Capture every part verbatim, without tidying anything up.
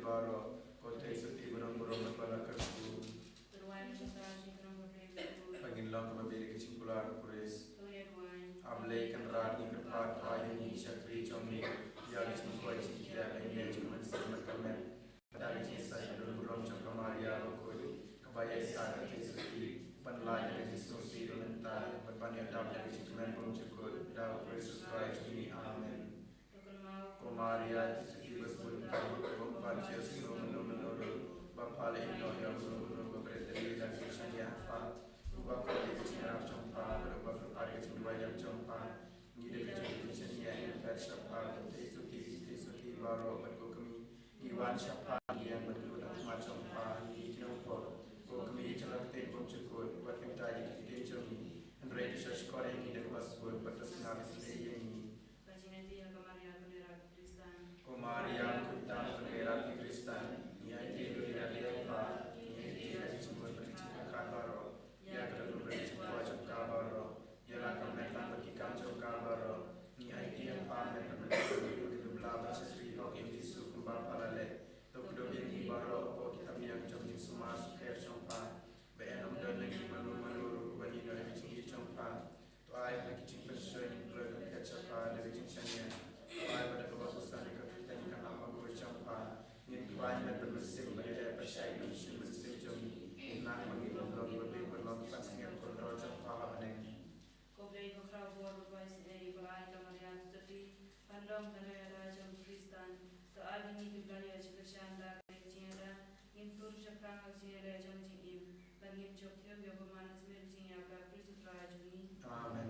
baroh, ko Theisotti ba don burom bad ba la kyrkhu. Ba ngin long kum ba bieit da ka jingkular u Khrist. A Blei Kynrad ngi kyrpad, ai ïa ngi ki shakri jong me ïa ka jingkoit jingkhiah ha ïing jong U Mynsiem Bakhuid. Da ka jingïasaid ba don burom jong ka Maria Bakhuid, kaba ïasaid ha u Theisotti, ban lait da ka jingsngewsih mynta bad ban ïada da ka jingkmen bymjukut, da u Khrist U Trai jong ngi. Amen. Ko Maria, Theisotti ba sngewbha, bad ïa u sngewbha mynno mynno ruh ba pha la ïehnoh ïa uno uno uba bret ïa ka jingshaniah ha pha, uba pha la ïoh ka jingïarap jong pha bad uba pha la ïoh ka jingduwai jong pha. Ngi da ka jingshaniah ngi phet sha pha, ko Theisotti, Theisotti baroh bad ko kmie. Ngi wan sha pha, ngi ïeng bad ki nongmihkhmat jong pha, ngi kynnoh pop, ko kmie jong ka ktien bymjukut, wat kyntait ïa ki ktien jong ngi, hynrei to shahshkor ïa ngi da kaba sbun bad to sngap isynei ïa ngi. Ka jingïaid ïa ka Maria Kynrad ki Khristan. Ko Maria Kynrad Kynrad ki Khristan, ngi aiti ïa ka Maria, ngi aiti ïa ka jingmut bad ka jingpyrkhat baroh, ïa ka dohnud bad ka jingkwah jong ka baroh, ïa la ka met lang bad ki kam jong ka baroh. Ngi aiti ïa pha, met bad met, bad ka dubla bad shakri hok ïa u Jisu kumba pha la leh. To kdew ïa ngi baroh hapoh ki tamiang jong jingsumar sukher jong pha, ba yn ym don na ngi mano mano ruh uban ïehnoh ïa ka jingïeit jong pha. To ai ba da ka jingpynshoi ngin kloi ban phet sha pha da ka jingshaniah. To ai ba da kaba khuslai ka kyrteng ka nam bakhraw jong pha, ngin kmen bad ban mynsiem bad ïaleh pyrshah ïa ka mynsiem jong ngi, khnang ba ngin ym long kiba bieit ban long ki pansngiat kordor jong pha ha bneng. Ko Blei ba khraw bor bad ba isynei, ba la ai ka Maria Theisotti ban long ka nongïada jong ki Khristan, to ai ba ngi kiba la ïoh jingkyrshan da ka jingïada, ngin tur shaphrang ha ka jingïaleh jong ka jingim, bad ngin jop thiew ïa u bymman ha ka jingïap U Khrist U Trai jong ngi. Amen.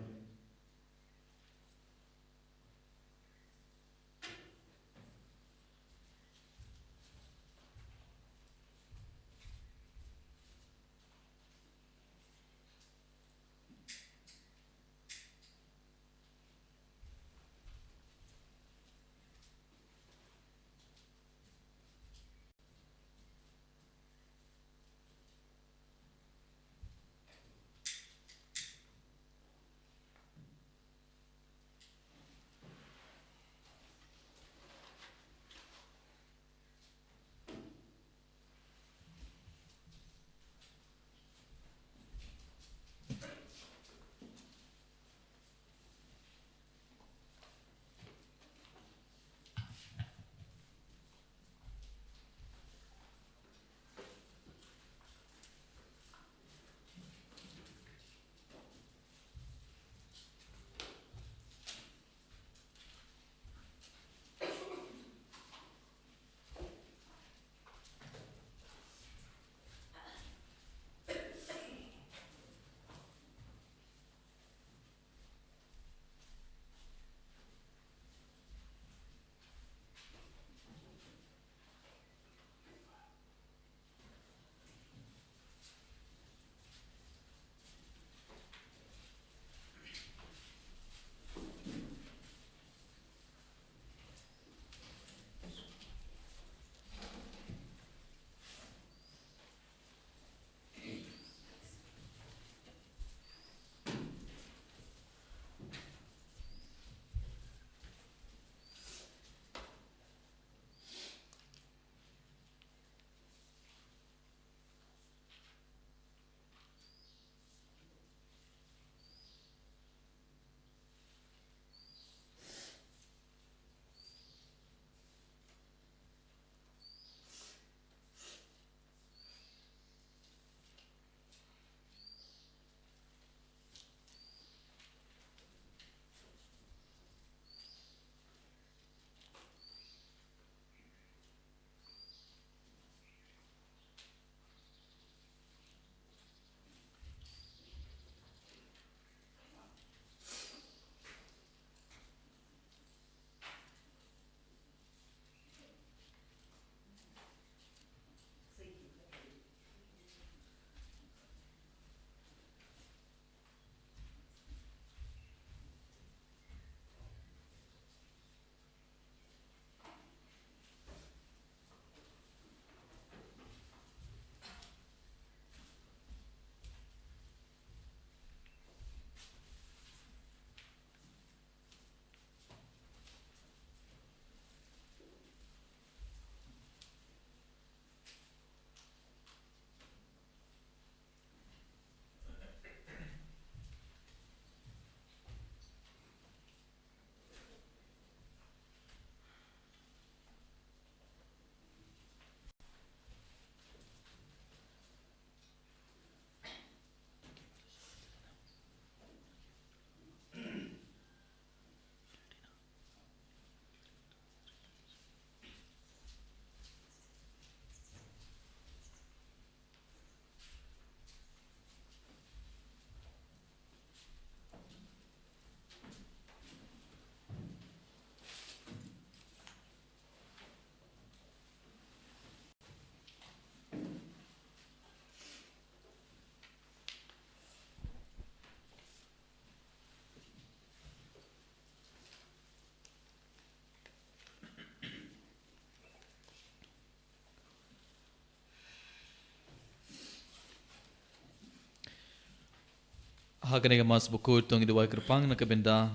Ha kane ka Mass Bakhuid to ngin duwai kyrpang na ka bynta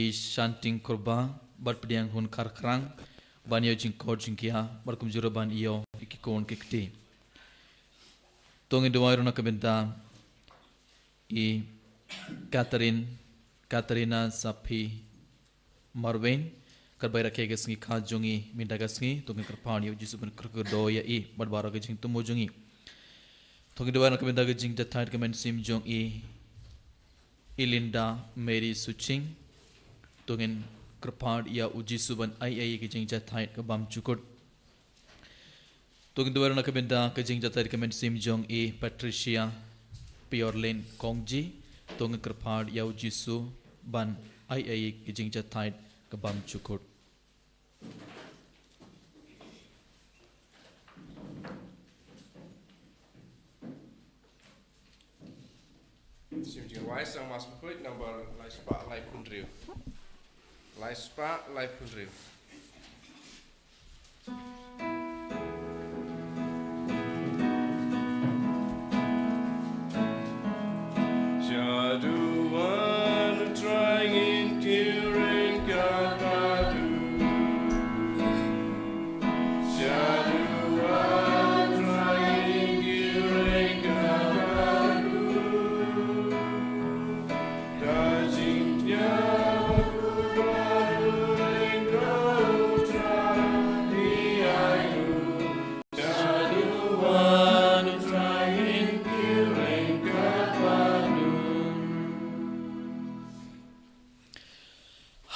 i Shanting Kyrba bad Pdiang Hun Kharkrang ban ïoh jingkoit jingkhiah bad kumjuh ruh ban ïoh ïa ki khun ki kti. To ngin duwai ruh na ka bynta i Catherine, Katarina Saphi Marwein, katba i rakhe ka sngi kha jong i mynta ka sngi, to ngin kyrpad ïa u Jisu ban kyrkhu ïa i bad baroh ka jingthmu jong i. To ngin duwai na ka bynta ka jingjahthait ka mynsiem jong i, i Linda Mary Suching. To ngin kyrpad ïa u Jisu ban ai ïa i ka jingjahthait ka bymjukut. To ngin duwai ruh na ka bynta ka jingjahthait ka mynsiem jong i Patricia Piorlin Kongji. To ngin kyrpad ïa u Jisu ban ai ïa i ka jingjahthait ka bymjukut. Sim jingduwai sang Mass Bakhuid number lai spah lai phew hynriew. Lai spah lai phew hynriew. Shaduan u Trai ngin kyrkhu ïa ka badu.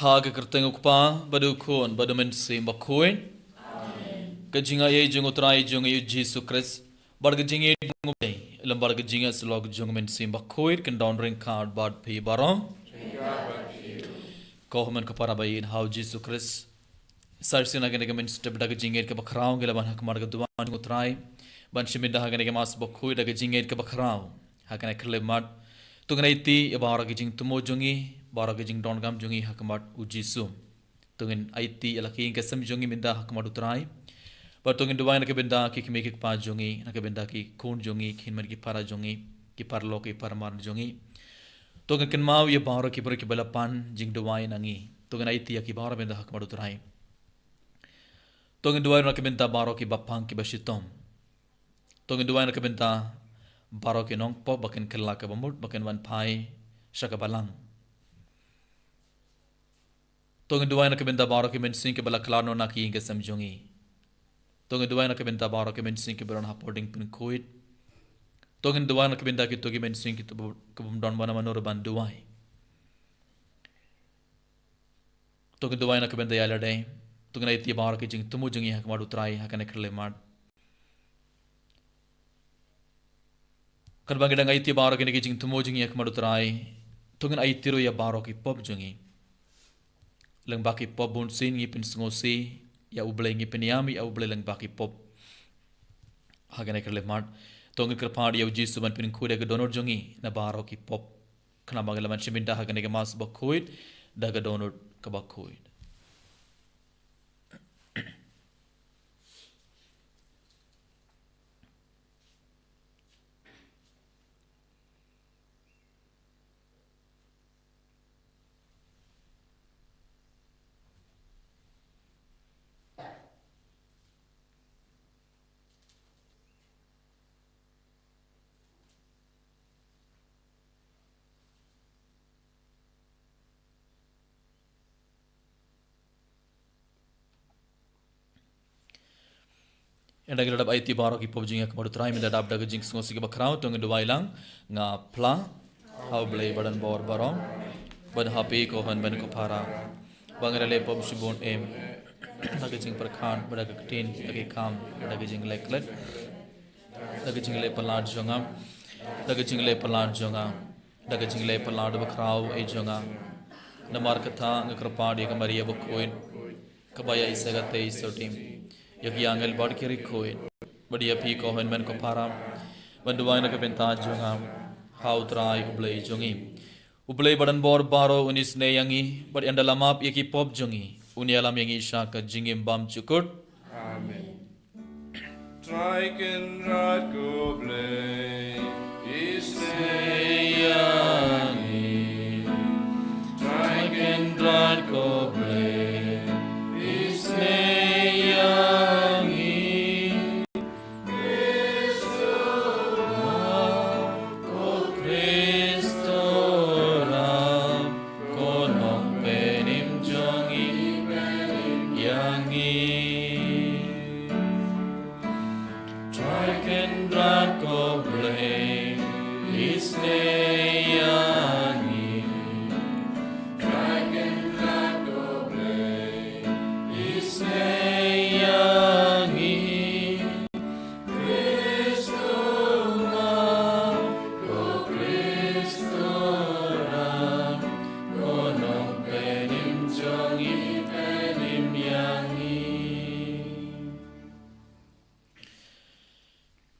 Ha ka kyrteng u Kpa, bad u Khun, bad u Mynsiem Bakhuid. Ka jingaiei jong u Trai jong ngi u Jisu Khrist, bad ka jingïeit jong u Blei, lem bad ka jingïasyllok jong u Mynsiem Bakhuid, kin don ryngkat bad phi baroh. Ko hynmen ko para ba ïeit ha u Jisu Khrist. Sa shisien ha kane ka mynstep da ka jingïeit kaba khraw ngi la wan ha khmat ka duwan jong u Trai ban shim bynta ha kane ka Mass Bakhuid da ka jingïeit kaba khraw. Ha kane ka khyllipmat to ngin aiti ïa baroh ka jingthmu jong ngi, baroh ka jingdonkam jong ngi ha khmat u Jisu. To ngin aiti ïa la ki ïing ki sem jong ngi mynta ha khmat u Trai. Bad to ngin duwai na ka bynta ki kmie ki kpa jong ngi, na ka bynta ki khun jong ngi, ki hynmen ki para jong ngi, ki paralok ki parmar jong ngi. To ngin kynmaw ïa baroh ki briew kiba la pan jingduwai na ngi. To ngin aiti ïa ki baroh mynta ha khmat u Trai. To ngin duwai na ka bynta baroh kiba pang kiba shitom. To ngin duwai na ka bynta baroh ki nongpop ba kin kylla kaba mut ba kin wan phai sha ka balang. To ngin duwai na ka bynta baroh ki mynsiem kiba la khlad noh na ki ïing ki sem jong ngi. To ngin duwai na ka bynta baroh ki mynsiem kiba don hapoh dieng pynkhuid. To ngin duwai na ka bynta kito ki mynsiem kito ba, kibym don mano mano ruh ban duwai. To ngin duwai na ka bynta ïa lade. To ngin aiti baroh ki jingthmu jong ngi ha khmat u Trai ha kane ka khyllipmat. Katba ngi dang aiti baroh kine ki jingthmu jong ngi ha khmat u Trai, to ngin aiti ruh ïa baroh ki pop jong ngi. Lyngba ki pop bunsien ngi pynsngewsih ïa u Blei, ngi pynïam ïa u Blei lyngba ki pop. Ha kane ka khyllipmat to ngin kyrpad ïa u Jisu ban pynkhuid ïa ka dohnud jong ngi na baroh ki pop. Khnang ba ngin lah ban shim bynta ha kane ka Mass Bakhuid da ka dohnud kaba khuid. Ynda ngi la dep aiti baroh ki pop jong ngi ha khmat u Trai, mynta dap da ka jingsngewsih kaba khraw, to ngin duwai lang. Nga phla ha u Blei ba don bor baroh, bad ha phi ko hynmen ko para, ba nga la leh pop shibun em, da ka jingpyrkhat, bad da ka ktien, da ki kam, bad da ka jingleh klet, da ka jingleh palat jong nga, da ka jingleh palat jong nga, da ka jingleh palat ba khraw ei jong nga. Namar kata nga kyrpad ïa ka Maria bakhuid, kaba ïa i sa katei sotim, ïa ki angel bad ki riewkhuid, bad ïa phi ko hynmen ko para, ban duwai na ka bynta jong nga ha u Trai u Blei jong ngi. U Blei ba don bor baroh un isynei ïa ngi, bad ynda la map ïa ki pop jong ngi, un ïalam ïa ngi sha ka jingim bymjukut. Amen. Trai Kynrad ko Blei, isynei ïa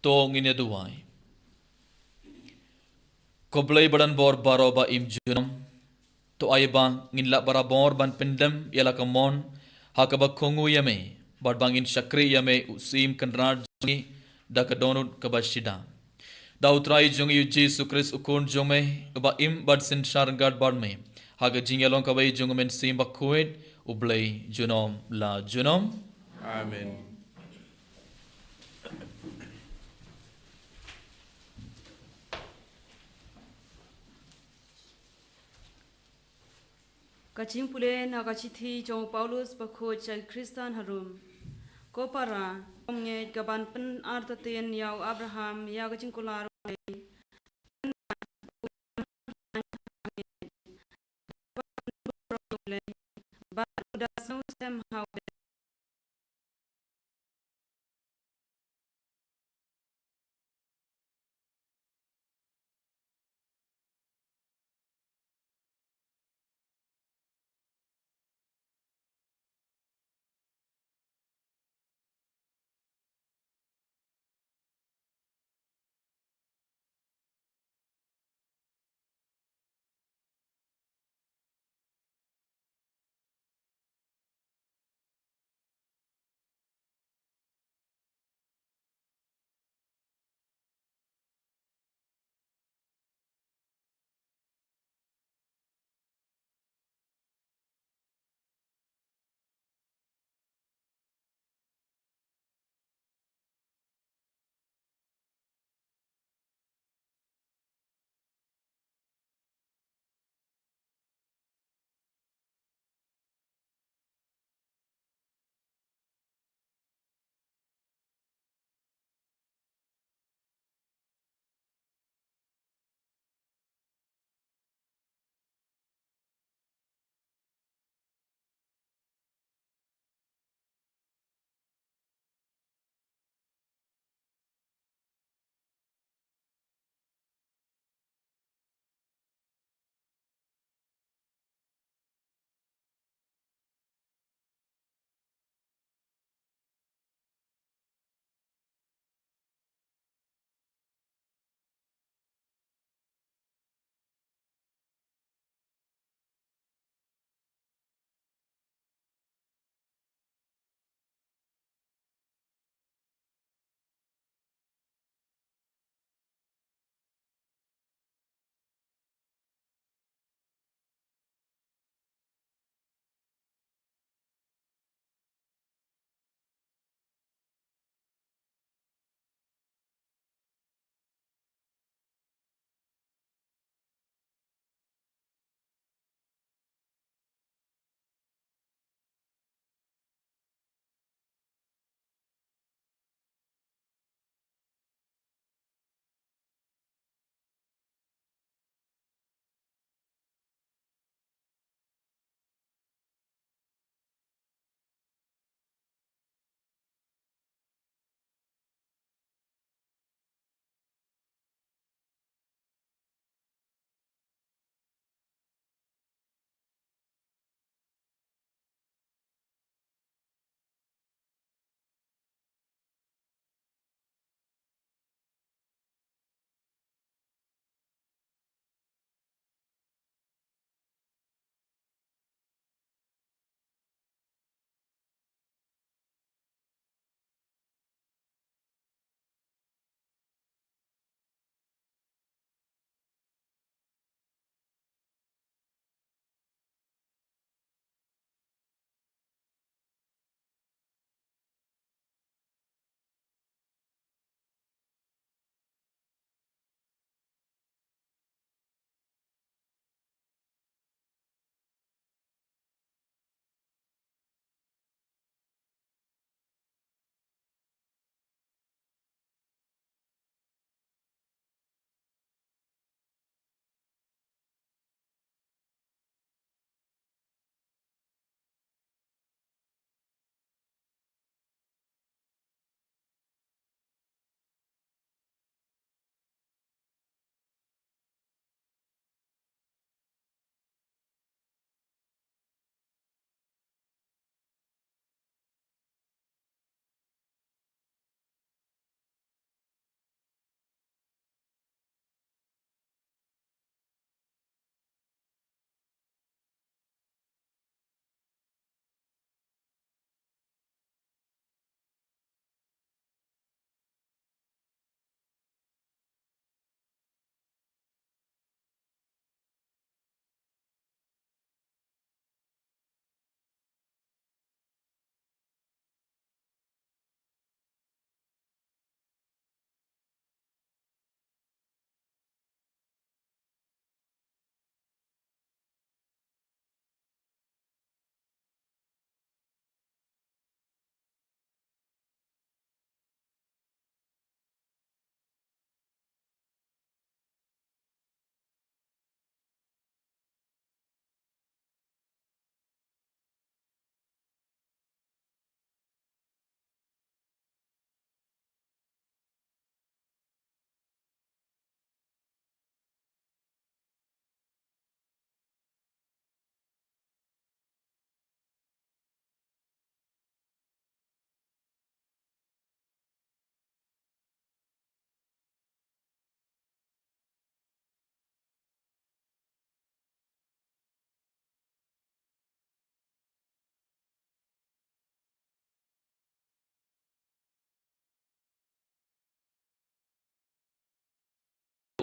To ngin ïa duwai. Ko Blei ba don bor baroh ba im junom, to ai ba ngin lah barabor ban pyndem ïa la ka mon ha kaba kohnguh ïa me, bad ba ngin shakri ïa me, u Syiem Kynrad jong ngi, da ka dohnud kaba shida. Da U Trai jong ngi U Jisu Khrist U Khun jong me, uba im bad synshar ryngkat bad me ha ka jingïalong kawei jong U Mynsiem Bakhuid, U Blei junom la junom. Amen. Ka jingpule na ka shithi jong u Paulus bakhuid sha ki Khristan ha Rom. Ko para, ym ngeit ka ban pynartatien ïa u Abraham ïa ka jingkular U Blei, bad u da sngewsih ha U Blei.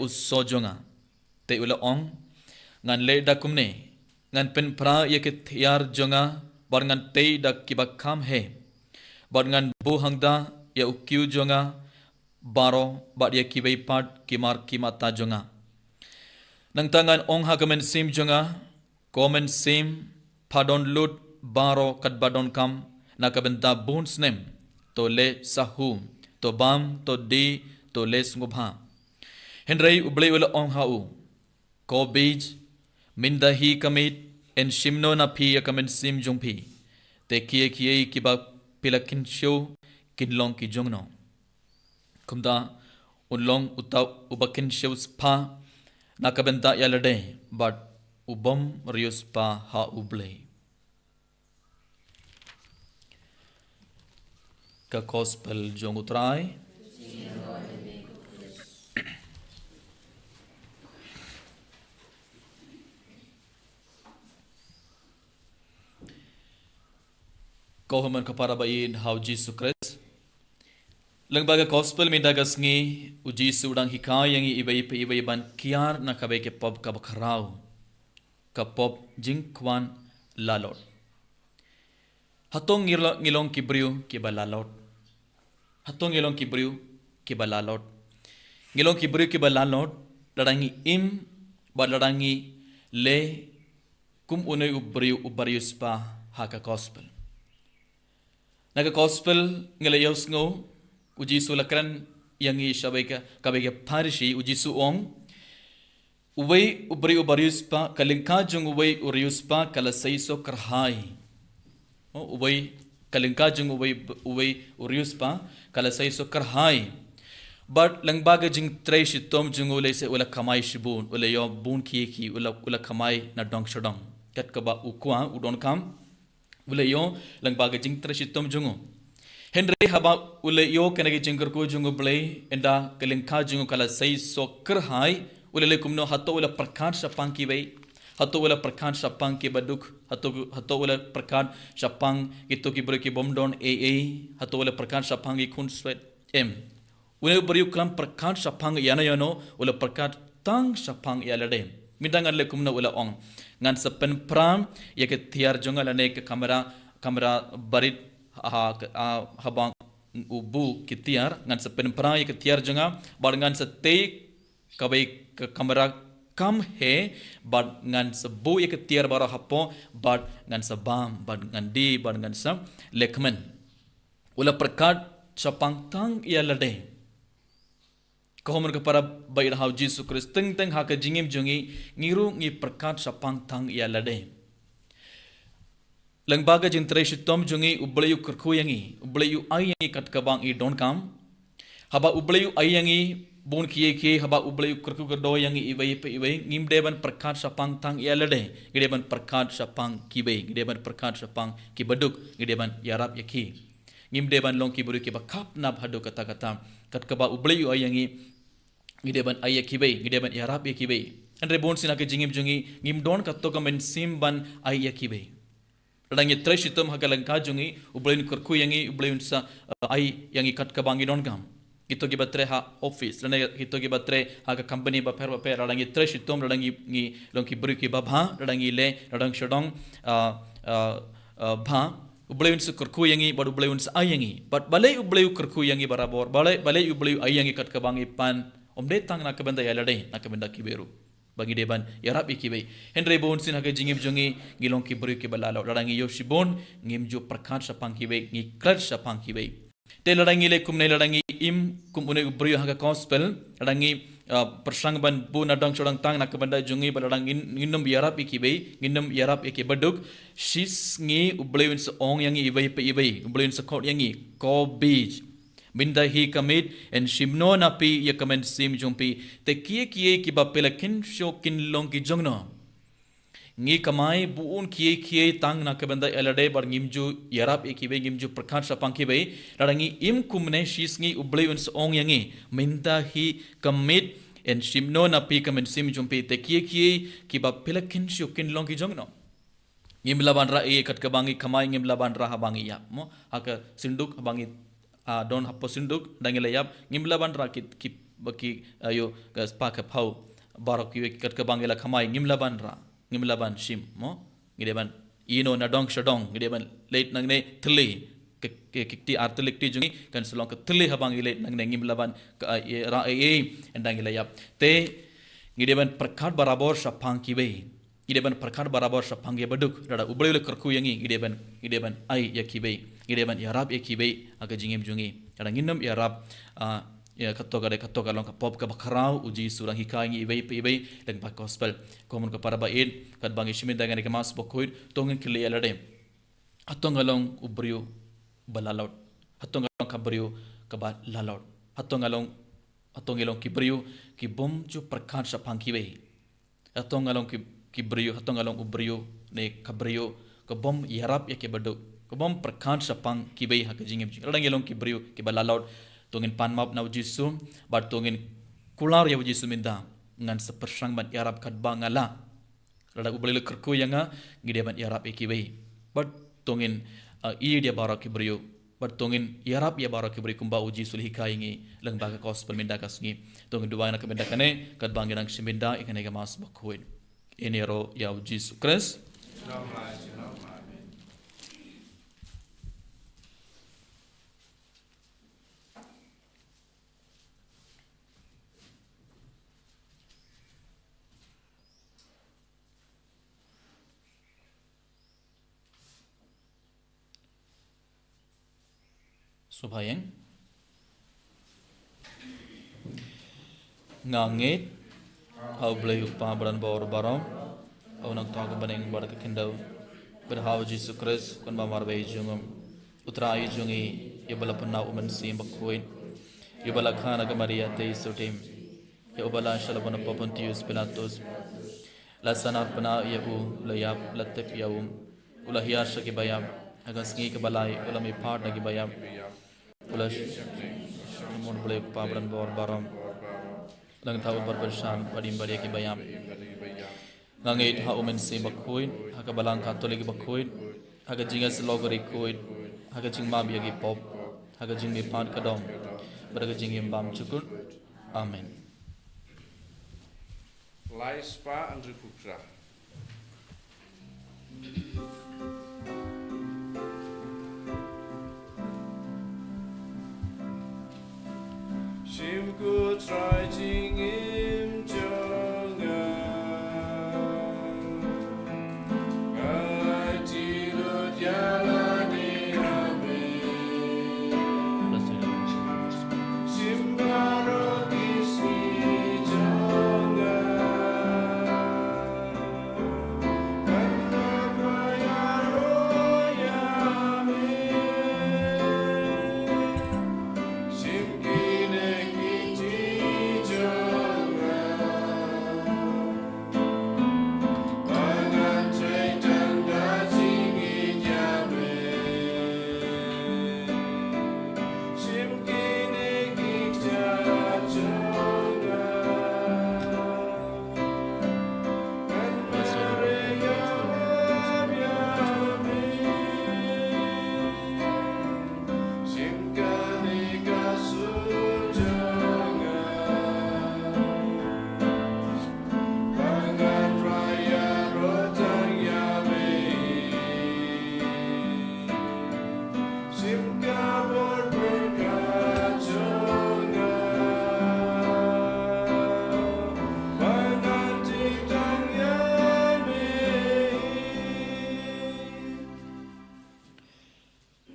u so jong nga. Te u la ong, ngan leh da kumne, ngan pynphra ïa ki tiar jong nga, bad ngan tei da kiba kham heh, bad ngan buh hangta ïa u kiew jong nga baroh, bad ïa kiwei pat ki mar ki mata jong nga. Nangta ngan ong ha ka mynsiem jong nga, ko mynsiem, pha don lut baroh katba donkam na ka bynta bun snem, to leh sahu, to bam, to die, to leh sngewbha. Hynrei U Blei u la ong ha u, ko Bij, mynta hi ka miet yn shim noh na phi ïa ka mynsiem jong phi. Te kiei kiei kiba phi la kynshew kin long ki jong no. Kumta un long uta uba kynshew spah na ka bynta ïa lade, bad u bym riewspah ha U Blei. Ka Gospel jong U Trai. Ko hynmen ko para ba ïeit ha U Jisu Khrist. Lyngba ka Gospel mynta ka sngi, U Jisu u dang hikai ïa ngi iwei pa iwei ban kiar na kawei ka pop kaba khraw, ka pop jingkwah lalot. Hato ngi lo-, ngi long ki briew kiba lalot? Hato ngi long ki briew kiba lalot? Ngi long ki briew kiba lalot lada ngi im bad lada ngi leh kum une u briew uba riewspah ha ka Gospel. Na ka Gospel ngi la ïohsngew, U Jisu u la kren ïa ngi sha kawei ka, kawei ka parshi, U Jisu u ong, uwei u briew uba riewspah, ka lyngkha jong uwei u riewspah ka la sei soh kyrhai. Oh, uwei, ka lyngkha jong uwei, uwei u riewspah ka la sei soh kyrhai. Bad lyngba ka jingtrei shitom jong u lehse u la kamai shibun, u la ïoh bun kiei kiei, u la, u la kamai na dong sha dong. Kat kaba u kwah, u donkam, u la ïoh lyngba ka jingtrei shitom jong u. Hynrei haba u la ïoh kane ka jingkyrkhu jong U Blei, ynda ka lyngkha jong u ka la sei soh kyrhai, u la leh kumno? Hato u la pyrkhat shaphang kiwei? Hato u la pyrkhat shaphang kiba duk? Hato, hato u la pyrkhat shaphang kito ki briew ki bym don ei ei? Hato u la pyrkhat shaphang ki khun swet? Em. Une u briew u khlem pyrkhat shaphang ïano ïano, u la pyrkhat tang shaphang ïa lade. Mynta ngan leh kumno? U la ong, ngan sa pynphra ïa ka tiar jong nga, lane ka kamra, kamra barit, ha, ha, haba u buh ki tiar, ngan sa pynphra ïa ka tiar jong nga, bad ngan sa tei kawei ka kamra kham heh, bad ngan sa buh ïa ka tiar baroh hapoh, bad ngan sa bam, bad ngan die, bad ngan sa lehkmen. U la pyrkhat shaphang tang ïa lade. Ko hynmen ko para ba ïeit ha U Jisu Khrist, teng teng ha ka jingim jong ngi, ngi ruh ngi pyrkhat shaphang tang ïa lade. Lyngba ka jingtrei shitom jong ngi, U Blei u kyrkhu ïa ngi, U Blei u ai ïa ngi kat kaba ngi donkam. Haba U Blei u ai ïa ngi bun kiei kiei, haba U Blei u kyrkhu kyrdoh ïa ngi iwei pa iwei, ngim dei ban pyrkhat shaphang tang ïa lade, ngi dei ban pyrkhat shaphang kiwei, ngi dei ban pyrkhat shaphang kiba duk, ngi dei ban ïarap ïa ki. Ngim dei ban long ki briew kiba khapnap haduh katta katta. Kat kaba U Blei u ai ïa ngi, ngi dei ban ai ïa kiwei, ngi dei ban ïarap ïa kiwei. Hynrei bun sien ha ka jingim jong ngi, ngim don kato ka mynsiem ban ai ïa kiwei. Lada ngi trei shitom ha ka lyngkha jong ngi, U Blei un kyrkhu ïa ngi, U Blei un sa, eh, ai ïa ngi kat kaba ngi donkam. Kito kiba trei ha office, lane kito kiba trei ha ka company bapher bapher, lada ngi trei shitom, lada ngi, ngi long ki briew kiba bha, lada ngi leh na dong sha dong, ah, ah, ah, bha, U Blei un sa kyrkhu ïa ngi, bad U Blei un sa ai ïa ngi. Bad balei U Blei u kyrkhu ïa ngi barabor, balei, balei U Blei u ai ïa ngi kat kaba ngi pan, ym dei tang na ka bynta ïa lade, na ka bynta kiwei ruh. Ba ngi dei ban ïarap ïa kiwei. Hynrei bun sien ha ka jingim jong ngi, ngi long ki briew kiba lalot. Lada ngi ïoh shibun, ngim ju pyrkhat shaphang kiwei, ngi klet shaphang kiwei. Te lada ngi leh kumne, lada ngi im kum une u briew ha ka Gospel, lada ngi, ah, pyrshang ban buh na dong sha dong tang na ka bynta jong ngi, bad lada ngin, ngin ym ïarap ïa kiwei, ngin ym ïarap ïa kiba duk, shisngi U Blei un sa ong ïa ngi iwei pa iwei, U Blei un sa khot ïa ngi, ko Bij. Mynta hi ka miet yn shim noh na phi ïa ka mynsiem jong phi. Te kiei kiei kiba phi la kynshew kin long ki jong no. Ngi kamai bun kiei kiei tang na ka bynta ïa lade bad ngim ju ïarap ïa kiwei, ngim ju pyrkhat shaphang kiwei. Lada ngi im kumne shisngi U Blei un sa ong ïa ngi, mynta hi ka miet yn shim noh na phi ka mynsiem jong phi. Te kiei kiei kiba phi la kynshew kin long ki jong no. Ngim lah ban rah ei kat kaba ngi kamai, ngim lah ban rah haba ngi ïap, mo. Ha ka synduk haba ngi, ah, don hapoh synduk, lada ngi la ïap, ngim lah ban rah ki, ki, ba ki, ayo, ka spah ka phew. Baroh kiwei kat kaba ngi la khamai, ngim lah ban rah, ngim lah ban shim, mo? Ngi dei ban ïehnoh na dong sha dong, ngi dei ban leit nangne thylli. Ki, ki, ki kti ar thylli kti jong ngi, kan sa long ka thylli haba ngi leit nangne, ngim lah ban, ka, eh, rah ei ei, ynda ngi la ïap. Te, ngi dei ban pyrkhat barabor shaphang kiwei. Ngi dei ban pyrkhat barabor shaphang ïa baduk. Lada U Blei u la kyrkhu ïa ngi, ngi dei ban, ngi dei ban ai ïa kiwei. Ngi dei ban ïarap ïa kiwei ha ka jingim jong ngi. Lada ngin nym ïarap, ah, ïa kato ka dei, kato ka long ka pop kaba khraw, U Jisu u dang hikai ngi iwei pa iwei lyngba ka gospel. Ko mon ko para ba ïeit, katba ngi shim bynta ïa kane ka Mass bakhuid, to ngin kylli ïa lade. Hato nga long u briew ba lalot? Hato nga long ka briew kaba lalot? Hato nga long, hato ngi long ki briew ki bym ju pyrkhat shaphang kiwei? Hato nga long ki, ki briew, hato nga long u briew, ne ka briew ka bym ïarap ïa ki baduk, ka bym pyrkhat shaphang kiwei ha ka jingim jong ngi? Lada ngi long ki briew kiba lalot, to ngin pan map na U Jisu, bad to ngin kular ïa U Jisu mynta, ngan sa pyrshang ban ïarap katba nga lah. Lada U Blei u la kyrkhu ïa nga, ngi dei ban ïarap ïa kiwei. Bad to ngin, uh, ïeit ïa baroh ki briew. Bad to ngin ïarap ïa baroh ki briew kumba U Jisu u la hikai ïa ngi lyngba ka gospel mynta ka sngi. To ngin duwai na ka bynta kane, katba ngi dang shim bynta ïa kane ka Mass bakhuid. Ngin ïaroh ïa U Jisu Khrist. Sngewbha ïeng. Nga ngeit ha U Blei U Kpa badonbor baroh, ha U Nongthoh ka bneng bad ka khyndew, bad ha U Jisu Khrist, u Khun ba marwei jong U, U Trai jong ngi, ïa uba la pynlong U Mynsiem Bakhuid, ïa uba la kha na ka Maria Theisotti, ïa uba la shah laban u Pontius Pilatus, la sahnarphna ïa u, la ïap, la tep ïa u, u la hiar sha ki baïap, ha ka sngi kaba lai u la mihpat na ki baïap, u la sh-, mon U Blei U Kpa badonbor baroh, u la nangta u bad ban shah bad im bad ïa ki baïap. Nga ngeit ha U Mynsiem Bakhuid, ha ka Balang Katholik bakhuid, ha ka jingïasyllok bakhuid, ha ka jingmap ïa ki pop, ha ka jingmihpat ka dong, bad ha ka jingim bymjukut. Amen. Lai spah hynriewphew phra. Shim ko Trai jingim jong nga. Nga ai kti lut ïa lade ha me. Shim baroh ki sngi jong nga.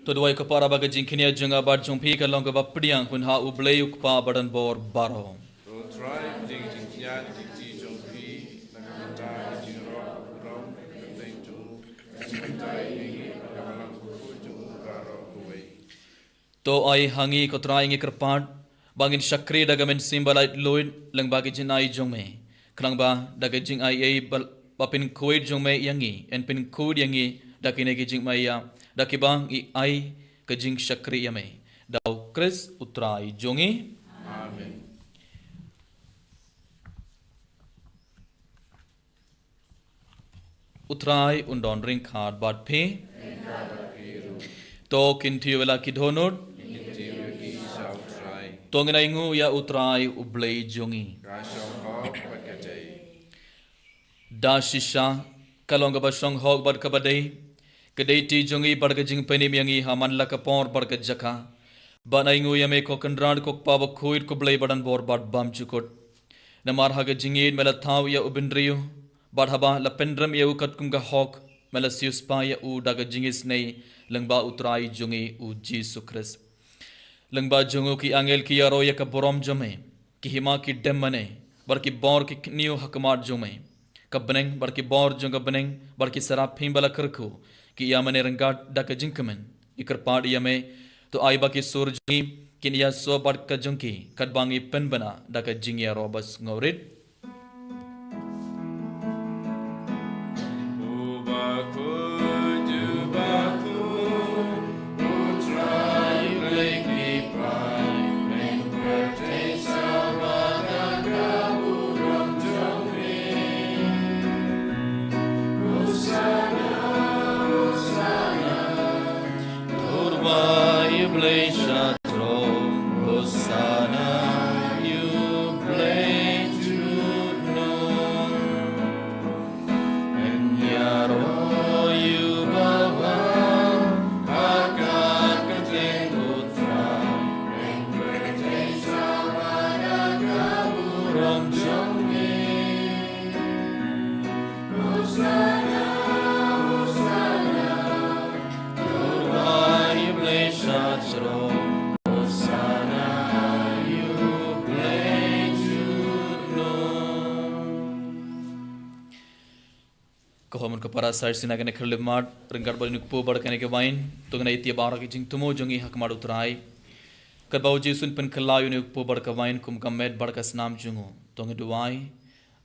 To duwai ko para ba ka jingkñia jong nga bad jong phi kan long kaba pdiang hun ha U Blei U Kpa badonbor baroh. To Trai, pdiang jingkñia jingkti jong phi na ka bynta ka jingrwai burom ka kyrteng jong u, ka jingbatai ïa ngi bad ka balang bakhuid jong u baroh kawei. To ai ha ngi ko Trai, ngi kyrpad ba ngin shakri da ka mynsiem ba laitluid lyngba ki jingai jong me. Khnang ba da ka jingai ei ba, ba pynkhuid jong me ïa ngi, yn pynkhuid ïa ngi da kine ki jingmaïa, da kiba ngi ai ka jingshakri ïa me. Da U Khrist U Trai jong ngi. Amen. U Trai un don ryngkat bad phi. To kyntiew ïa la ki dohnud. To ngin ainguh ïa U Trai U Blei jong ngi. Ka shong hok bad ka dei. Da shisha, ka long kaba shong hok bad kaba dei, ka dei ti jong ngi bad ka jingpynim ïa ngi ha man la ka por bad ka jaka, ban ainguh ïa me ko Kynrad ko Kpa bakhuid ko Blei badonbor bad bymjukut. Namar ha ka jingïeit me la thaw ïa u bynriew, bad haba la pynrem ïa u katkum ka hok, me la siewspah ïa u da ka jingisynei lyngba U Trai jong ngi U Jisu Khrist. Lyngba jong u ki angel ki ïaroh ïa ka burom jong me, ki hima ki dem mane, bad ki bor ki khñiuh ha khmat jong me. Ka bneng, bad ki bor jong ka bneng, bad ki saraphim ba la kyrkhu, ki ïa mane ryngkat da ka jingkmen. Ngi kyrpad ïa me, to ai ba ki sur jong ngi kin ïasoh bad ka jong ki, katba ngi pynbna da ka jingïaroh ba sngewrit. Hosanna, ïa U Blei sha throne. Hosanna, ïa U Blei jong ngi. Ngan ïaroh ïa u Bawa ha ka kyrteng U Trai. Burom jong ngi. Hosanna, Hosanna. Ïa U Blei sha throne. Hosanna, ïa U Blei jong ngi. Ko hynmen ko para, sa shisien ha kane ka khyllipmat, ryngkat bad une u kpu bad kane ka wain, to ngin ïa ïa baroh ki jingthmu jong ngi ha khmat U Trai. Katba U Jisu un pynkhlaiñ ïa une u kpu bad ka wain kum ka met bad ka snam jong u, to ngin duwai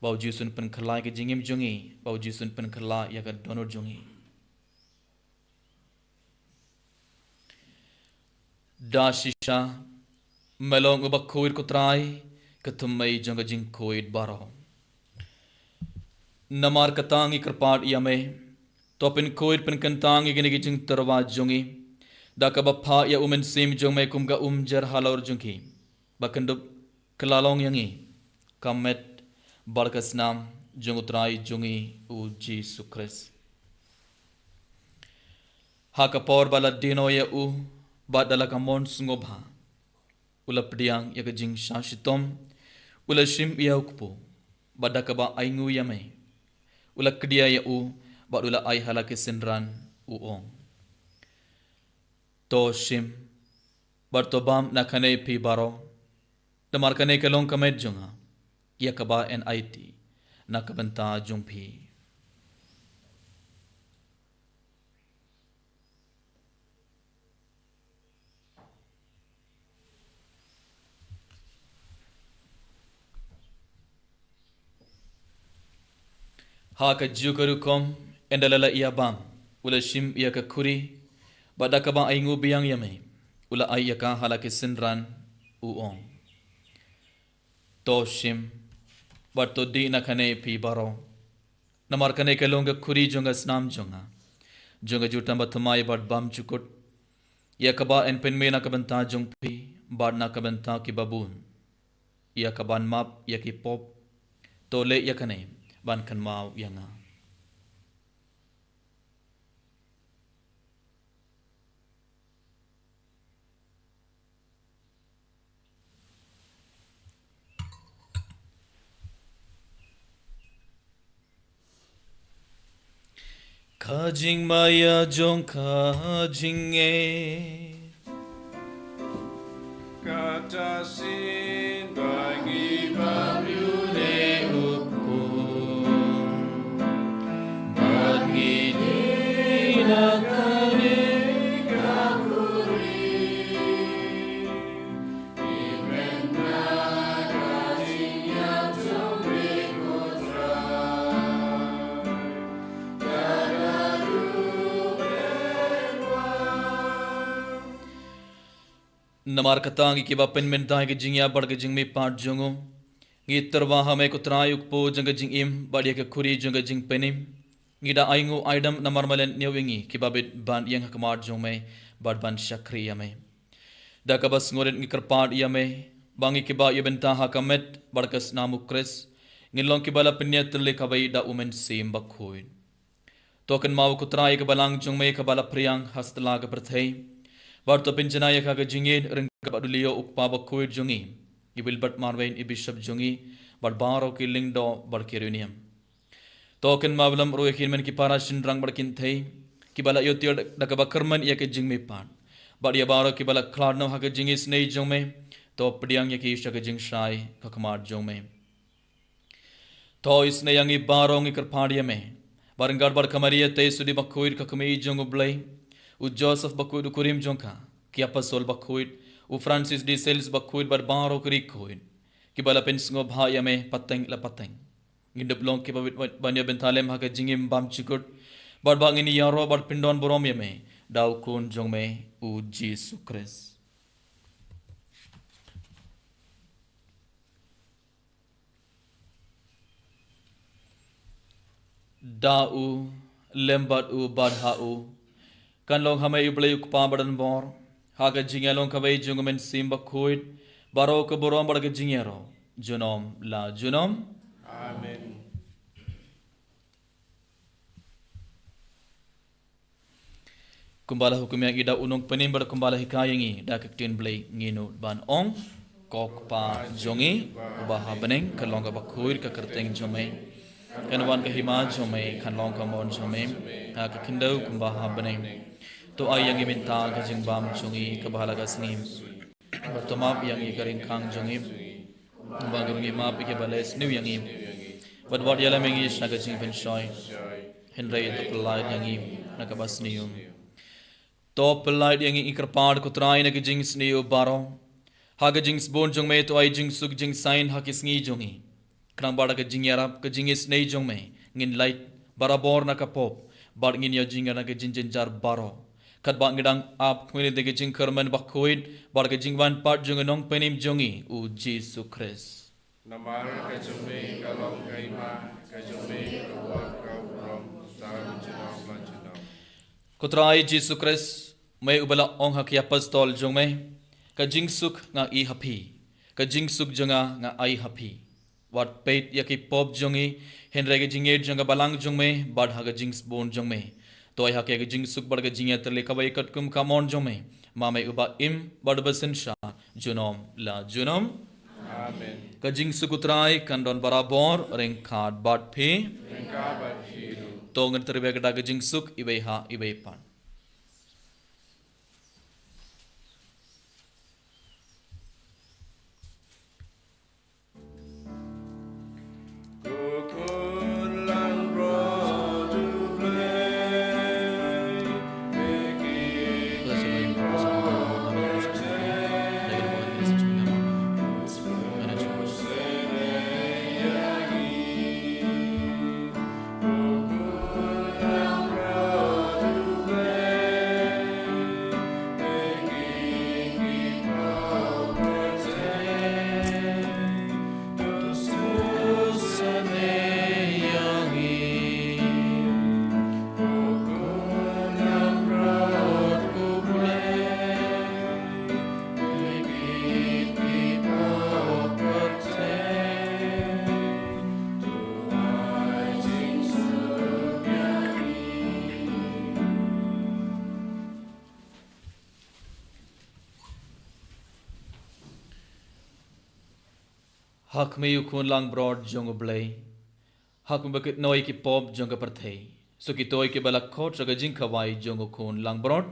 ba U Jisu un pynkhlaiñ ïa ka jingim jong ngi, ba U Jisu un pynkhlaiñ ïa ka dohnud jong ngi. Da shisha, me long uba khuid ko Trai, ka thymmei jong ka jingkhuid baroh. Namar kata ngi kyrpad ïa me, to pynkhuid pynkyntang ïa kine ki jingtyrwa jong ngi, da kaba phah ïa U Mynsiem jong me kum ka umjer halor jong ki, ba kyndup kylla long ïa ngi ka met bad ka snam jong U Trai jong ngi U Jisu Khrist. Ha ka por ba la die noh ïa u, bad da la ka mon sngewbha, u la pdiang ïa ka jingshah shitom, u la shim ïa u kpu, bad da kaba ainguh ïa me, u la kdia ïa u, bad u la ai ha la ki synran, u ong: To shim, bad to bam na kane phi baroh, namar kane ka long ka met jong nga, ïa kaba yn aiti na ka bynta jong phi. Ha kajuh ka rukom, ynda la la ïa bam, u la shim ïa ka khuri, bad da kaba ainguh biang ïa me, u la ai ïa ka ha la ki synran, u ong: To shim, bad to dih na kane phi baroh, namar kane ka long ka khuri jong ka snam jong nga, jong ka jutang bathymmai bad bymjukut, ïa kaba yn pynmih na ka bynta jong phi, bad na ka bynta ki babun, ïa kaban map ïa ki pop. To leh ïa kane ban kynmaw ïa nga. Ka jingmaïa jong ka jingngeit. Kata shisien ba ngi bam ïa une u kpu, bad ngi dih na kane ka khuri. Namar kata ngi kiba pynmynta ïa ka jingïap bad ka jingmihpat jong u, ngi tyrwa ha me ko Trai u kpu jong ka jingim bad ïa ka khuri jong ka jingpynim. Ngi da ainguh aidam namar me la ñiew ïa ngi kiba bit ban ïeng ha khmat jong me bad ban shakri ïa me. Da kaba sngewrit ngi kyrpad ïa me, ba ngi kiba ïa bynta ha ka met bad ka snam u Khrist ngin long kiba la pynïatylli kawei da u Mynsiem Bakhuid. To kynmaw ko Trai ïa ka balang jong me kaba la phriang ha satlak ka pyrthei. Bad to pynjanai ïa ka ka jingïeit ryngkat bad u Leo u kpa bakhuid jong ngi, i Wilbert Marwein i bishop jong ngi, bad baroh ki lyngdoh bad ki riewniam. To kynmaw lem ruh ïa ki hynmen ki para shynrang bad kynthei kiba la ïoh tiar da kaba kyrmen ïa ka jingmihpat. Bad ïa baroh kiba la khlad noh ha ka jingisynei jong me, to pdiang ïa ki sha ka jingshai ka khmat jong me. To isynei ïa ngi baroh ngi kyrpad ïa me, ba ryngkat bad ka Maria Theisotti bakhuid ka kmie jong u Blei, u Joseph bakhuid u kurim jong ka, ki apostol bakhuid, u Francis de Sales bakhuid bad baroh ki riewkhuid kiba la pynsngewbha ïa me pateng la pateng. Ngin dup long kiba wit wit ban ïa bynta lem ha ka jingim bymjukut, bad ba ngin ïaroh bad pyndon burom ïa me da u Khun jong me u Jisu Khrist. Da u, lem bad u, bad ha u, kan long ha me u Blei u Kpa badonbor, ha ka jingïalong kawei jong u Mynsiem Bakhuid, baroh ka burom bad ka jingïaroh junom la junom. Amen. Kumba la hukum ïa ngi da u Nongpynim bad kumba la hikai ïa ngi da ka ktien Blei, ngin nud ban ong: Ko Kpa jong ngi uba ha bneng, kan long kaba khuid ka kyrteng jong me. Kan wan ka hima jong me, kan long ka mon jong me ha ka khyndew kumba ha bneng. To ai ïa ngi mynta ka jingbam jong ngi kaba ha la ka sngi. Bad to map ïa ngi ka ryngkang jong ngi, ba ngi ruh ngi map ïa kiba leh sniew ïa ngi. Bad wat ïalam ïa ngi sha ka jingpynshoi, hynrei to pyllait ïa ngi na kaba sniew. To pyllait ïa ngi, ngi kyrpad ko Trai, na ka jingsniew baroh, ha ka jingsbun jong me to ai jingsuk jingsaiñ ha ki sngi jong ngi. Khnang ba da ka jingïarap ka jingisynei jong me ngin lait barabor na ka pop, bad ngin ïoh jingïarap na ka jingjynjar baroh. Katba ngi dang ap khmih ïa ka jingkyrmen bakhuid bad ka jingwan pat jong u Nongpynim jong ngi u Jisu Khrist. Namar ka jong me ka long ka hima, ka jong me ka burom, ka burom, tang junom la junom. Ko Trai Jisu Khrist, me uba la ong ha ki apostol jong me: Ka jingsuk nga ai ha phi, ka jingsuk jong nga nga ai ha phi. Wat peit ïa ki pop jong ngi, hynrei ka jingïeit jong ka balang jong me bad ha ka jingsbun jong me to ai ha ki ka jingsuk bad ka jingïatylli kaba ïa katkum ka mon jong me, ma me uba im bad uba synshar junom la junom. Amen. Ka jingsuk u Trai kan don barabor ryngkat bad phi. Ryngkat bad phi ruh. To ngin trei bad ka jingsuk iwei ha iwei pat. Ha khmih u Khun langbrot jong U Blei, ha khmih ba kit noh ïa ki pop jong ka pyrthei, sa kito ïa kiba la khot sha ka jingkhawai jong u Khun langbrot.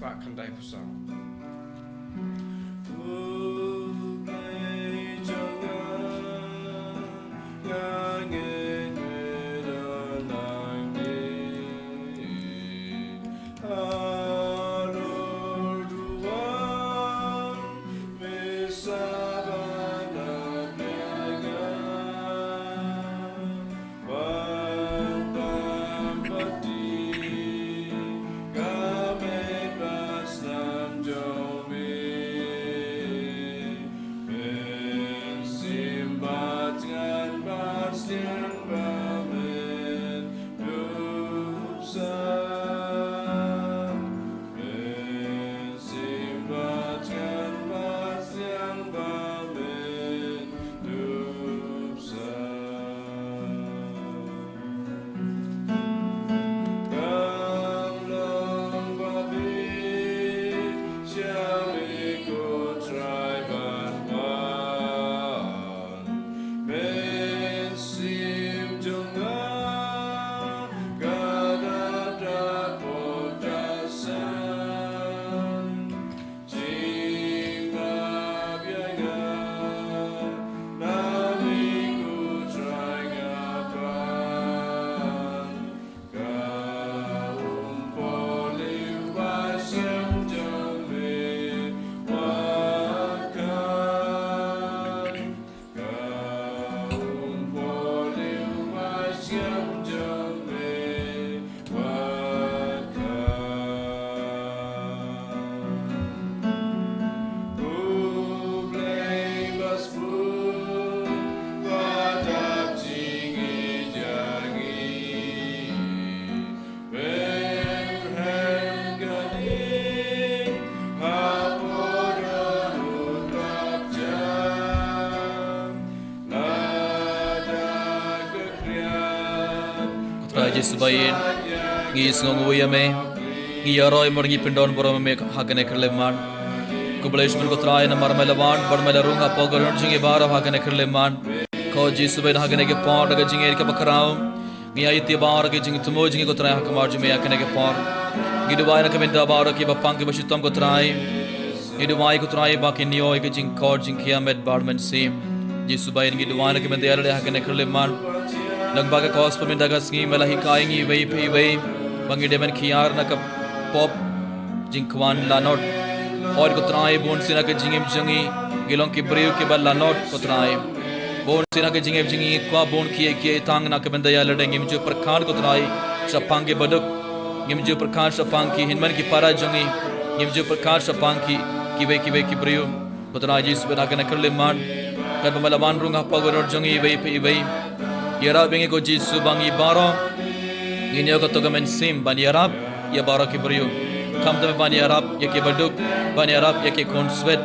Bah khyndai phew saw. Ko Trai Jisu ba ïeit, ngi sngew ngwei ïa me. Ngi ïaroh ïa me, ngi pyndon burom ïa me ha kane ka khyllipmat. Khublei shibun ko Trai namar me la wan bad me la rung hapoh ka ri jong ngi baroh ha kane ka khyllipmat. Ko Jisu ba ïeit, ha kane ka por da ka jingïeit kaba khraw, ngi ai ïa baroh ki jingthmu jong ngi ko Trai ha khmat jong me ha kane ka por. Ngi duwai na ka bynta baroh kiba pang kiba shitom ko Trai. Ngi duwai ko Trai ba kin ïoh ïa ka jingkor jingkhia met bad mynsiem. Jisu ba ïeit, ngi duwai na ka bynta ïa lade ha kane ka khyllipmat. Nang ba ka gospel mynta ka sngi me la hikai ngi iwei pa iwei ba ngi dei ban kiar na ka pop jingkwah lanot. Oi ko Trai, bun sien ha ka jingim jong ngi ngi long ki briew kiba lanot ko Trai. Bun sien ha ka jingim jong ngi kwah bun kiei kiei, tang na ka bynta ïa lade ngim ju pyrkhat ko Trai shaphang ki baduk. Ngim ju pyrkhat shaphang ki hynmen ki para jong ngi. Ngim ju pyrkhat shaphang ki kiwei kiwei ki briew. Ko Trai Jisu, ha kane ka khyllipmat, katba me la wan rung hapoh ka ri jong ngi iwei pa iwei, ïarap ïa ngi ko Jisu ba ngi baroh ngin ïoh kato ka mynsiem ban ïarap ïa baroh ki briew. Khamtam ban ïarap ïa ki baduk, ban ïarap ïa ki khunswet.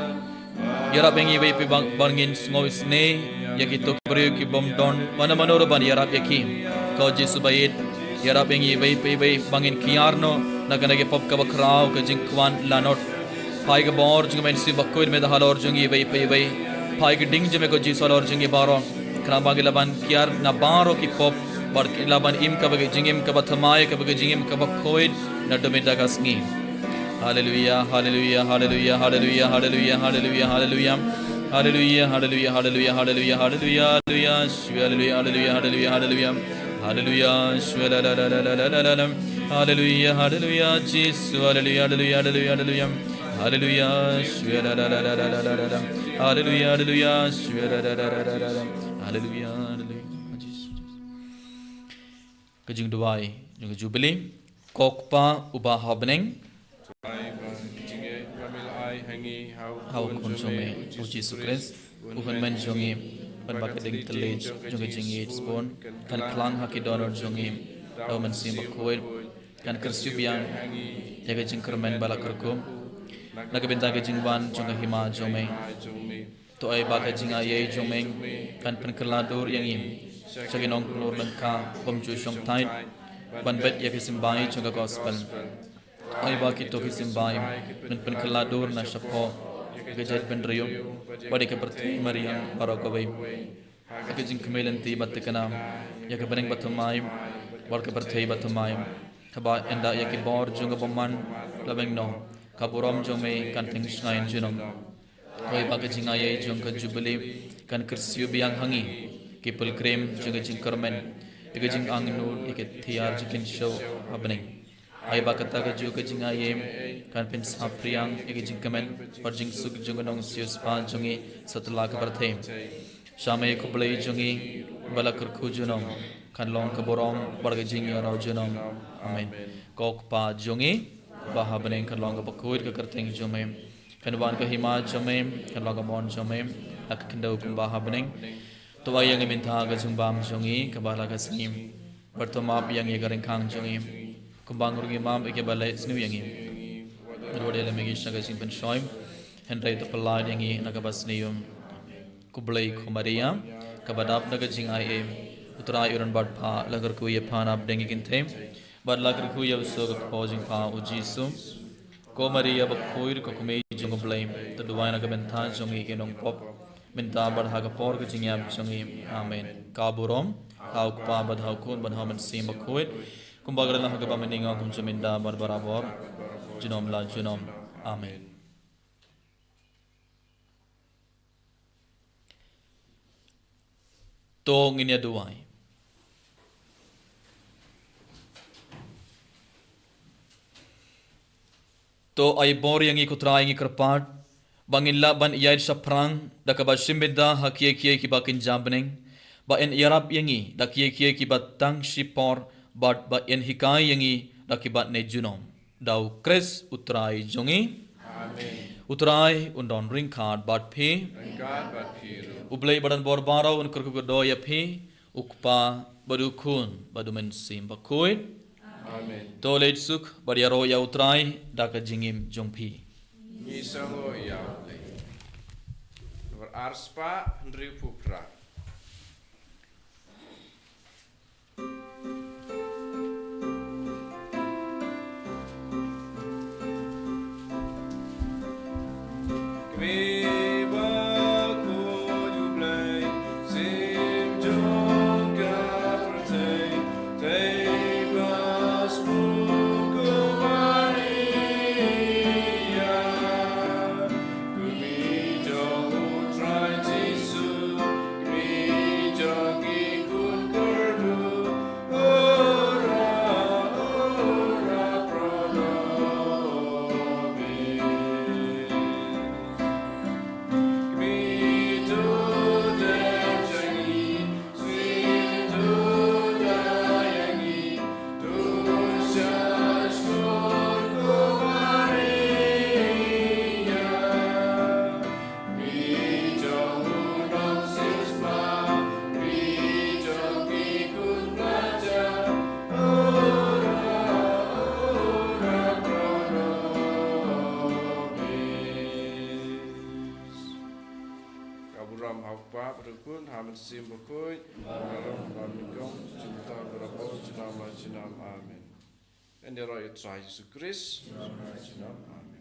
Ïarap ïa ngi iwei pa iwei ba, ba ngin sngew isynei ïa kito ki briew ki bym don mano mano ruh ban ïarap ïa ki. Ko Jisu ba ïeit, ïarap ïa ngi iwei pa iwei ba ngin kiar noh na kane ka pop kaba khraw, ka jingkwah lanot. Phai ka bor jong ka Mynsiem Bakhuid mynta halor jong ngi iwei pa iwei. Phai ka ding jong me ko Jisu halor jong ngi baroh, khnang ba ngin lah ban kiar na baroh ki pop bad ngin lah ban im kaba ka jingim kaba thymmai, kaba ka jingim kaba khuid naduh mynta ka sngi. Haleluia, haleluia, haleluia, haleluia, haleluia, haleluia, haleluia. Haleluia, haleluia, haleluia, haleluia, haleluia, haleluia. Shwi, haleluia, haleluia, haleluia, haleluia. Haleluia, shwi, la, la, la. Haleluia, haleluia, Jisu, haleluia, haleluia, haleluia, haleluia. Haleluia, shwi, la, la, la. Haleluia, haleluia, shwi, la, la, la. Haleluia, haleluia, Jisu. Ka jingduwai jong ka Jubili. Ko Kpa uba ha bneng, ha u Khun jong me, U Jisu Khrist, u Hynmen jong ngi, ban ba ka ding tylli jong ka jingïeit sbun kan khlang ha ki dohnud jong ngi da u Mynsiem Bakhuid, kan kyrsiew biang ïa ka jingkyrmen ba la kyrkhu na ka bynta ka jingwan jong ka Hima jong me. To ai ba ka jingaiei jong me kan pynkylla dur ïa ngi sha ki nongkynnoh lyngkha bym ju shongthait ban bet ïa ki symbai jong ka gospel. Ai ba kito ki symbai kin pynkylla dur na shapoh ka jaitbynriew bad ïa ka pyrthei mariang baroh kawei, ha ka jingkmen lynti ba thikna ïa ka bneng ba thymmai bad ka pyrthei ba thymmai, kaba ynda ïa ki bor jong ka bymman la weng noh, Ka burom jong me kan teng shngaiñ junom. Hoi ba ka jingai ei jong ka Jubili kan kyrsiew biang ha ngi, ki pilgrim jong ka jingkyrmen, ïa ka jingangnud ïa ka thiar jingkynshew ha bneng. Ai ba kata ka juh ka jingai ei kan pynsaphriang ïa ka jingkmen bad jingsuk jong ka nongsiewspah jong ngi satlak ka pyrthei. Sha me ko Blei jong ngi, ba la kyrkhu junom, kan long ka burom bad ka jingïarap junom. Amen. Ko Kpa jong ngi ba ha bneng, kan long ka bakhuid ka kyrteng jong me. Kan wan ka hima jong me, kan long ka mon jong me ha ka khyndew kumba ha bneng. To ai ïa ngi mynta ka jingbam jong ngi kaba la ka sngi. Bad to map ïa ngi ka ryngkang jong ngi, kumba ngi ruh ngi map ïa kiba leh sniew ïa ngi. Ruh ïa lem ïa ngi sha ka jingpynshoi, hynrei to pyllait ïa ngi na kaba sniew. Ko Blei, ko Maria kaba dap na ka jingai ei, U Trai u don bad pha. La kyrkhu ïa pha na pdeng ki kynthei, bad la kyrkhu ïa u soh ka kpoh jong pha, u Jisu. Ko Maria bakhuid, ko Kmie jong U Blei, to duwai na ka bynta jong ngi ki nongpop, mynta bad ha ka por ka jingïap jong ngi. Amen. Ka burom ha U Kpa bad ha U Khun bad ha U Mynsiem Bakhuid, kumba ka la long ha kaba mynnyngkong, kumjuh mynta bad barabor, junom la junom. Amen. To ngin ïa duwai. To ai bor ïa ngi ko Trai, ngi kyrpad, ba ngin lah ban ïaid shaphrang da kaba shim bynta ha kiei kiei kiba kynja bneng, ba yn ïarap ïa ngi da kiei kiei kiba tang shipor, bad ba yn hikai ïa ngi da kiba ne junom. Da U Khrist U Trai jong ngi. Amen. U Trai un don ryngkat bad phi. Ryngkat bad phi ruh. U Blei ba don bor baroh un kyrkhu kyrdoh ïa phi, U Kpa bad U Khun bad U Mynsiem Bakhuid. Amen. To leit suk bad ïaroh ïa U Trai da ka jingim jong phi. Ngi sngewbha ïa U Blei. Nambar arspah hynriewphew phra. Ka burom ha U Kpa bad U Khun, ha U Mynsiem Bakhuid, ka long ha ba nyngkong, junom la junom, junom la junom. Amen. Ngin ïaroh ïa U Trai Jisu Khrist. Junom la junom. Amen.